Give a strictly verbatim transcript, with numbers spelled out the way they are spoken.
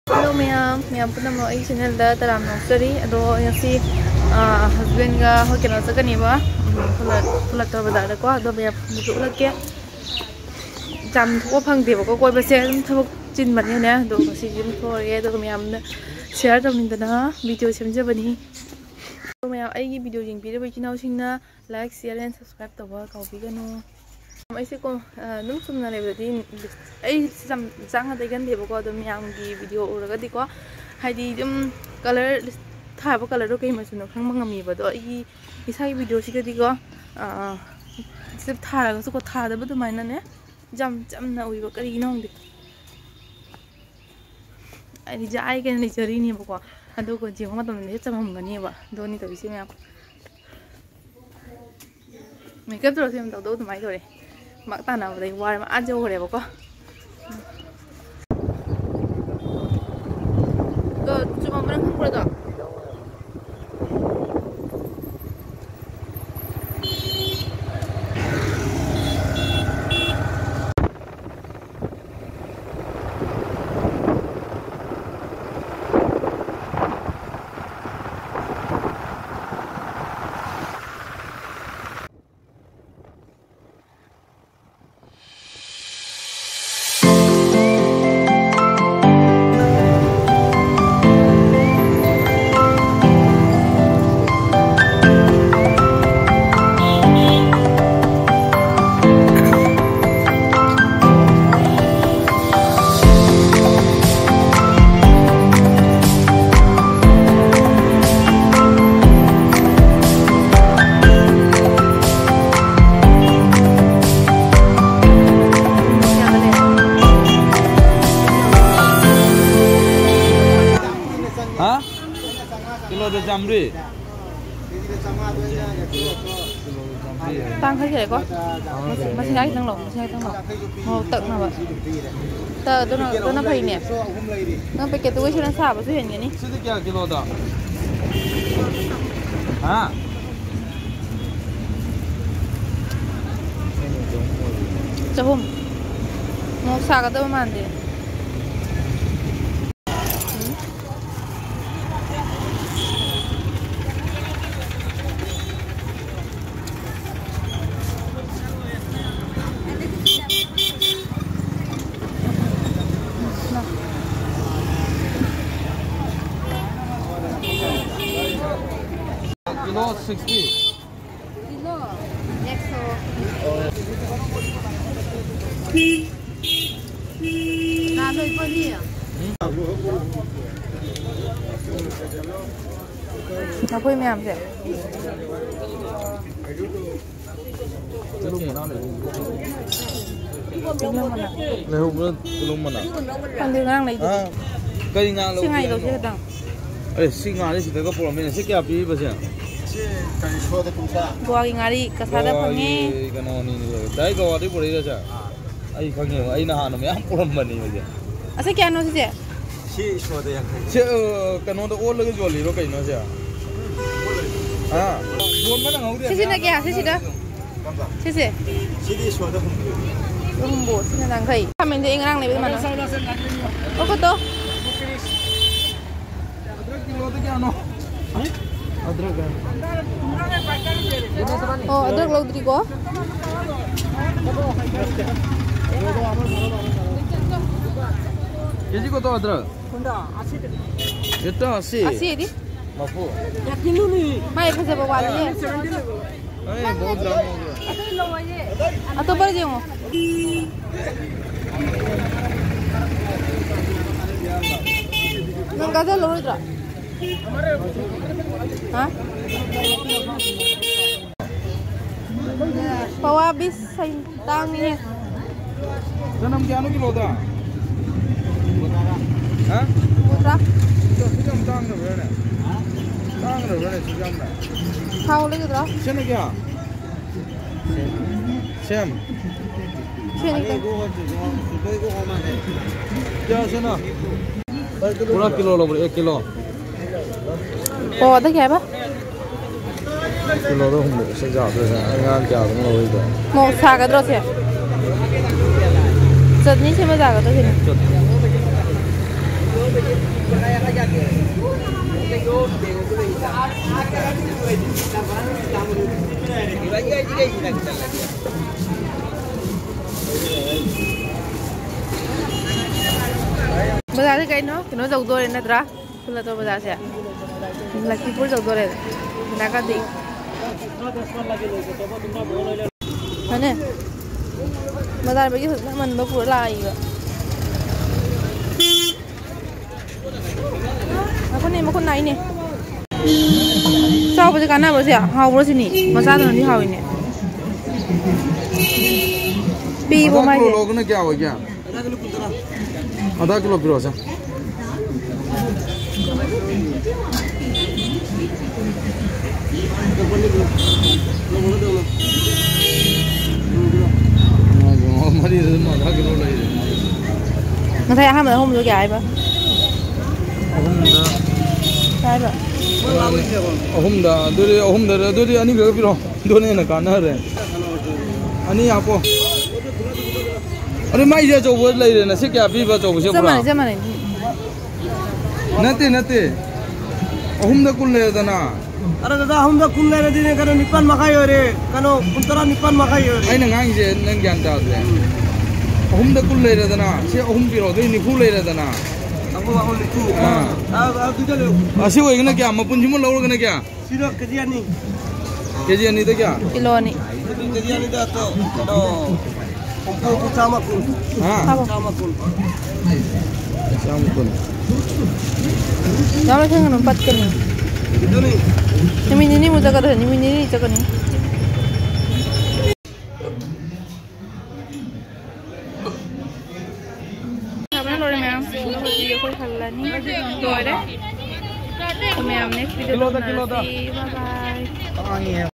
Hello ꯃꯌꯥꯝ, ꯃꯌꯥꯝ ꯄꯨꯝꯅꯃꯛ ꯑꯩꯒꯤ channelꯗ ꯇꯔꯥꯝꯅ ꯑꯣꯛꯆꯔꯤ꯫ ꯑꯗꯣ ꯉꯁꯤ, ꯑ, husbandꯒ ꯑꯩꯈꯣꯏ ꯀꯩꯅꯣ ꯆꯠꯀꯅꯦꯕ, ꯎꯝ, ꯈꯨꯂꯛ-, ꯈꯨꯂꯛꯇ ꯕꯖꯥꯔꯗꯀꯣ꯫ ꯑꯗꯣ ꯃꯌꯥꯝꯗꯁꯨ ꯎꯠꯂꯛꯀꯦ꯫ ꯌꯥꯝ ꯊꯣꯛꯄ ꯐꯪꯗꯦꯕꯀꯣ ꯀꯣꯏꯕꯁꯦ, ꯑꯗꯨꯝ ꯊꯕꯛ ꯆꯤꯟꯕꯅꯤꯅꯅꯦ꯫ ꯑꯗꯣ ꯉꯁꯤꯗꯤ ꯑꯗꯨꯝ ꯊꯣꯛꯑꯒꯦ, ꯑꯗꯨꯒ ꯃꯌꯥꯝꯅ share ꯇꯧꯅꯤꯡꯗꯅ video ꯁꯦꯝꯖꯕꯅꯤ꯫ ꯑꯗꯣ ꯃꯌꯥꯝ ꯑꯩꯒꯤ video ꯌꯦꯡꯕꯤꯔꯤꯕ ꯏꯆꯤꯟ ꯏꯅꯥꯎꯁꯤꯡꯅ like, share and subscribe ꯇꯧꯕ ꯀꯥꯎꯕꯤꯒꯅꯨ꯫ ꯑꯩꯁꯦꯀꯣ, ꯑ, ꯑꯗꯨꯝ ꯆꯨꯝꯅ ꯂꯩꯕꯗꯗꯤ ꯑꯩ ꯌꯥꯝ ꯆꯥꯡꯅ ꯇꯩꯒꯟꯗꯦꯕꯀꯣ, ꯑꯗꯣ ꯃꯌꯥꯝꯒꯤ video ꯎꯔꯒꯗꯤꯀꯣ, ꯍꯥꯏꯗꯤ ꯑꯗꯨꯝ colour, ꯊꯥꯕ colourꯗꯣ ꯀꯩ ꯃꯆꯨꯅꯣ ꯈꯪꯕ ꯉꯝꯃꯦꯕ꯫ ꯑꯗꯣ ꯑꯩꯒꯤ ꯏꯁꯥꯒꯤ videoꯁꯤꯗꯗꯤꯀꯣ, ꯑ, ꯁꯤ ꯊꯥꯔꯒꯁꯨꯀꯣ, ꯊꯥꯗꯕ ꯑꯗꯨꯃꯥꯏꯅꯅꯦ ꯌꯥꯝ ꯆꯝꯅ ꯎꯏꯕ, ꯀꯔꯤꯒꯤꯅꯣ ꯈꯪꯗꯦ꯫ ꯑꯩꯗꯤ ꯖꯥꯏ ꯀꯩꯅ ꯂꯩꯖꯔꯤꯅꯦꯕꯀꯣ, ꯑꯗꯨꯒ ꯌꯦꯡꯕ ꯃꯇꯝꯗ ꯍꯦꯛ ꯆꯝꯃꯝꯒꯅꯦꯕ꯫ ꯑꯗꯨꯅꯤ ꯇꯧꯔꯤꯁꯦ ꯃꯌꯥꯝ꯫ Makeup ꯇꯧꯔꯁꯨ ꯌꯥꯝ ꯇꯧꯗꯧ ꯑꯗꯨꯃꯥꯏꯅ ꯇꯧꯔꯦ꯫ ꯃꯥꯛ ꯇꯥꯟꯅꯕꯗꯩ ꯋꯥꯔꯦ, ꯑꯥ ꯌꯧꯈ꯭ꯔꯦꯕꯀꯣ꯫ ꯑꯗꯣ ꯆꯨꯝꯃꯝꯕ꯭ꯔꯥ ꯈꯪꯕ꯭ꯔꯥ ꯑꯗꯣ? ꯍꯥ? ꯀꯤꯂꯣꯗ ꯆꯥꯝꯃꯔꯤ? ꯇꯥꯡꯈꯠꯈ꯭ꯔꯦꯀꯣ꯫ ꯃꯁꯤꯡ, ꯃꯁꯤꯡ ꯈꯤꯇꯪ ꯂꯧ, ꯃꯁꯤꯡ ꯈꯤꯇꯪ ꯂꯧ꯫ ꯃꯣꯔꯣꯛ ꯇꯛꯅꯕ꯫ ꯇ-, ꯑꯗꯨꯅ, ꯑꯗꯨꯅ ꯐꯩꯅꯦ꯫ ꯅꯪ packetꯇꯨꯒ ꯁꯤꯅ ꯁꯥꯕꯁꯨ ꯍꯦꯟꯒꯅꯤ꯫ ꯁꯤꯗꯤ ꯀꯌꯥ ꯀꯤꯂꯣꯗ? ꯍꯥ? ꯆꯍꯨꯝ꯫ ꯃꯣꯔꯣꯛ ꯁꯥꯒꯗꯕ ꯃꯥꯟꯗꯦ꯫ ꯁꯤꯛꯁꯇꯤ꯫ Kilo exo. ꯉꯥ ꯂꯣꯏ ꯐꯪꯉꯤ꯫ ꯂꯐꯣꯏ ꯃꯌꯥꯝꯁꯦ꯫ ꯂꯩꯍꯧꯕ꯭ꯔꯥ ꯇꯤꯜꯍꯧ ꯃꯅꯥ? ꯈꯪꯗꯦ, ꯉꯔꯥꯡ ꯂꯩꯗꯨꯗꯤ꯫ ꯑꯥ, ꯀꯔꯤ ꯉꯥ ꯁꯤ ꯉꯥ ꯂꯧꯁꯤ ꯂꯧꯒꯦ ꯍꯥꯏꯅꯣ? ꯈꯤꯇꯪ꯫ ꯑꯦ, ꯁꯤ ꯉꯥꯁꯦ ꯁꯤꯗꯒ ꯄꯨꯔꯝꯃꯤꯅꯦ꯫ ꯁꯤ ꯀꯌꯥ ꯄꯤꯔꯤꯕꯁꯦ? ꯁꯤ ꯀꯔꯤ ꯁꯣꯗ ꯀꯨꯟꯊ꯭ꯔꯥ꯫ ꯒꯣꯋꯥꯒꯤ ꯉꯥꯔꯤ ꯀꯁꯥꯗ ꯐꯪꯉꯦ꯫ ꯒꯣꯋꯥꯒꯤ ꯀꯩꯅꯣꯅꯤꯅꯦ꯫ ꯗꯥꯏꯔꯦꯛ ꯒꯣꯋꯥꯗꯒꯤ ꯄꯨꯔꯛꯏꯔꯣ ꯁꯦ? ꯑꯥ꯫ ꯑꯩ ꯈꯪꯉꯦꯕ, ꯑꯩ ꯅꯍꯥꯟ ꯃꯌꯥꯝ ꯄꯨꯔꯝꯕꯅꯦꯕ ꯁꯦ꯫ ꯑꯁꯤ ꯀꯌꯥꯅꯣ ꯁꯤꯁꯦ? ꯁꯤ ꯁꯣꯗ ꯌꯥꯡꯈꯩ꯫ ꯁꯤ, ꯑ, ꯀꯩꯅꯣꯗ ꯑꯣꯜꯂꯒ ꯌꯣꯜꯂꯤꯔꯣ ꯀꯩꯅꯣ ꯁꯦ? ꯍꯥ? ꯌꯣꯟꯕ ꯅꯪꯍꯧꯗꯦ꯫ ꯁꯤꯁꯤꯅ ꯀꯌꯥ? ꯁꯤꯁꯤꯗ? ꯀꯝꯕ? ꯁꯤꯁꯦ? ꯁꯤꯗꯤ ꯁꯣꯗ ꯍꯨꯝꯐꯨ꯫ ꯍꯨꯝꯐꯨ, ꯁꯤꯅ ꯌꯥꯡꯈꯩ꯫ ꯈꯥꯃꯦꯟꯗꯤ ꯑꯩ ꯉꯔꯥꯡ ꯂꯩꯕꯗ ꯃꯥꯟꯅꯩ꯫ ꯑꯣ, ꯀꯣꯠꯇꯣ? ꯑꯗ꯭ꯔꯛ ꯀꯤꯂꯣꯗ ꯀꯌꯥꯅꯣ? ꯑꯗ꯭ꯔꯛ ꯀꯌꯥꯅꯣ? ꯑꯣ, ꯑꯗ꯭ꯔꯛ ꯂꯧꯗ꯭ꯔꯤꯀꯣ? ꯀꯦꯖꯤ ꯀꯣꯠꯇꯣ ꯑꯗ꯭ꯔꯛ? ꯍꯦꯛꯇ ꯑꯁꯤ꯫ ꯑꯁꯤꯗꯤ? ꯃꯄꯨ꯫ ꯃꯥꯏ ꯐꯖꯕ ꯋꯥꯠꯂꯤꯌꯦ꯫ ꯑꯩ ꯕꯣꯜ ꯆꯥꯝꯃ꯫ ꯑꯇꯣꯞꯄꯗꯤ ꯌꯦꯡꯉꯣ꯫ ꯅꯪ ꯒꯖꯔ ꯂꯧꯔꯣꯏꯗ꯭ꯔꯣ? ꯍꯥ? ꯄꯋꯥ ꯕꯤꯁ ꯍꯥꯏ ꯇꯥꯡꯉꯤꯍꯦ꯫ ꯆꯅꯝ ꯀꯌꯥꯅꯣ ꯀꯤꯂꯣꯗ? ꯍꯥ? ꯀꯨꯟꯊ꯭ꯔꯥ꯫ ꯁꯤꯁꯨ ꯌꯥꯝ ꯇꯥꯡꯗꯕ꯭ꯔꯥꯅꯦ? ꯇꯥꯡꯗꯕ꯭ꯔꯥꯅꯦ ꯁꯤꯁꯨ ꯌꯥꯝꯅ? ꯊꯥꯎ ꯂꯩꯒꯗ꯭ꯔꯣ? ꯁꯤꯅ ꯀꯌꯥ? ꯁꯦꯝ꯫ ꯁꯤꯅ ꯀꯌꯥ? ꯀꯌꯥ ꯁꯤꯅ? ꯄꯨꯔꯥ ꯀꯤꯂꯣ ꯂꯧꯕ꯭ꯔꯥ? ꯑꯦ, ꯀꯤꯂꯣ꯫ ꯑꯣ, ꯑꯗ ꯀꯌꯥ ꯍꯥꯏꯕ? ꯀꯤꯂꯣꯗ ꯍꯨꯝꯐꯨ ꯁꯤ ꯌꯥꯗꯣꯏꯅꯦ꯫ ꯑꯩ ꯉꯔꯥꯡ ꯀꯌꯥꯗꯅꯣ ꯂꯧꯔꯛꯏꯗꯣ? ꯃꯣꯔꯣꯛ ꯁꯥꯒꯗ꯭ꯔꯣ ꯁꯦ? ꯆꯠꯅꯤ ꯁꯦꯝꯕ ꯌꯥꯒꯗ꯭ꯔꯣ ꯁꯤꯅ? ꯕꯖꯥꯔꯁꯦ ꯀꯩꯅꯣ? ꯀꯩꯅꯣ ꯇꯧꯗꯣꯔꯦ ꯅꯠꯇ꯭ꯔꯥ? ꯈꯨꯜꯂꯛꯇꯣ ꯕꯖꯥꯔꯁꯦ ꯂꯛꯈꯤꯄꯨꯔ ꯌꯧꯗꯣꯔꯦ꯫ ꯂꯥꯛꯀꯗꯤ꯫ ꯐꯅꯦ꯫ ꯕꯖꯥꯔꯗꯒꯤ ꯐꯖꯅ ꯑꯃꯟꯕ ꯄꯨꯔ ꯂꯥꯛꯏꯕ꯫ ꯉꯥꯏꯈꯣꯅꯦ, ꯃꯈꯨꯠ ꯅꯥꯏꯅꯦ꯫ ꯆꯥꯎꯕꯁꯦ ꯀꯥꯟꯅꯕꯁꯦ ꯍꯥꯎꯕ꯭ꯔꯣ ꯁꯤꯅꯤ? ꯃꯆꯥꯗꯨꯅꯗꯤ ꯍꯥꯎꯏꯅꯦ꯫ ꯄꯤꯕꯣ ꯑꯗ ꯃꯥꯏꯁꯦ꯫ ꯀꯤꯂꯣ ꯂꯧꯔꯒꯅ ꯀꯌꯥ ꯑꯣꯏꯒꯦ? ꯑꯗ ꯀꯤꯂꯣ ꯄꯤꯔꯛꯑꯣꯁꯦ꯫ ꯃꯔꯤꯗ ꯑꯗꯨꯝ ꯑꯗꯥ ꯀꯤꯂꯣ ꯂꯩꯔꯦ꯫ ꯉꯁꯥꯏ ꯑꯍꯥꯟꯕꯗ ꯑꯍꯨꯝꯗꯣ ꯀꯌꯥ ꯍꯥꯏꯕ? ꯑꯍꯨꯝꯗ꯫ ꯀꯌꯥ ꯍꯥꯏꯕ? ꯑꯍꯨꯝꯗ ꯑꯗꯨꯗꯤ ꯑꯍꯨꯝꯗ ꯑꯗꯨꯗꯤ ꯑꯅꯤꯈꯛ ꯄꯤꯔꯣ꯫ ꯑꯗꯨꯅ ꯍꯦꯟꯅ ꯀꯥꯟꯅꯔꯦ꯫ ꯑꯅꯤ ꯍꯥꯞꯄꯣ꯫ ꯑꯗꯨ ꯃꯥꯏꯁꯦ ꯑꯆꯧꯕ ꯂꯩꯔꯦꯅ ꯁꯤ ꯀꯌꯥ ꯄꯤꯕ ꯑꯆꯧꯕꯁꯦ ꯆꯞ ꯄꯨꯔꯥ? ꯃꯥꯟꯅꯩ, ꯆꯞ ꯃꯥꯟꯅꯩ꯫ ꯅꯠꯇꯦ, ꯅꯠꯇꯦ꯫ ꯑꯍꯨꯝꯗ ꯀꯨꯟ ꯂꯩꯔꯦꯗꯅ꯫ ꯑꯔꯦ ꯗꯥꯗꯥ, ꯑꯍꯨꯝꯗ ꯀꯨꯟ ꯂꯩꯔꯗꯤꯅꯦ, ꯀꯩꯅꯣ, ꯅꯤꯄꯥꯟ ꯃꯈꯥꯏ ꯑꯣꯏꯔꯦ꯫ ꯀꯩꯅꯣ, ꯄꯨꯡ ꯇꯔꯥ ꯅꯤꯄꯥꯟ ꯃꯈꯥꯏ ꯑꯣꯏꯔꯦ꯫ ꯑꯩꯅ ꯉꯥꯡꯉꯤꯁꯦ ꯅꯪ ꯒ꯭ꯌꯥꯟ ꯇꯥꯗ꯭ꯔꯦ꯫ ꯑꯍꯨꯝꯗ ꯀꯨꯟ ꯂꯩꯔꯦꯗꯅ, ꯁꯤ ꯑꯍꯨꯝ ꯄꯤꯔꯣ, ꯑꯗꯨꯗꯤ ꯅꯤꯐꯨ ꯂꯩꯔꯦꯗꯅ꯫ ꯑꯍꯨꯝ, ꯑꯍꯨꯝ, ꯅꯤꯐꯨ꯫ ꯑꯥ꯫ ꯑꯥ, ꯑꯗꯨꯗ ꯂꯩꯌꯨ꯫ ꯑꯁꯤ ꯑꯣꯏꯒꯅ ꯀꯌꯥ? ꯃꯄꯨꯟꯁꯤꯃ ꯂꯧꯔꯒꯅ ꯀꯌꯥ? ꯁꯤꯗ ꯀꯦꯖꯤ ꯑꯅꯤ꯫ ꯀꯦꯖꯤ ꯑꯅꯤꯗ ꯀꯌꯥ? ꯀꯤꯂꯣ ꯑꯅꯤ꯫ ꯑꯗꯨꯗꯤ ꯀꯦꯖꯤ ꯑꯅꯤꯗ ꯇꯣ, ꯀꯩꯅꯣ, ꯍꯨꯝꯐꯨ, ꯆꯥꯝꯃ ꯀꯨꯟ꯫ ꯍꯥ? ꯆꯥꯝꯃ ꯀꯨꯟ꯫ ꯆꯥꯝꯃ ꯀꯨꯟ꯫ ꯌꯥꯝ ꯂꯩꯁꯟꯒꯅꯨ, ꯄꯠꯀꯅꯤ꯫ ꯑꯗꯨꯅꯤ꯫ ꯅꯨꯃꯤꯠ ꯅꯤꯅꯤꯃꯨꯛ ꯆꯠꯀꯗ꯭ꯔꯥ? ꯅꯨꯃꯤꯠ ꯅꯤꯅꯤ ꯆꯠꯀꯅꯤ꯫ ꯁꯥꯕꯅ ꯂꯣꯏꯔꯦ ꯃꯌꯥꯝ꯫ ꯑꯗꯣ ꯍꯧꯖꯤꯛ ꯑꯩꯈꯣꯏ ꯍꯜꯂꯅꯤ꯫ ꯂꯣꯏꯔꯦ꯫ ꯃꯌꯥꯝ next video ꯗ ꯎꯅꯔꯁꯤ꯫ Bye bye꯫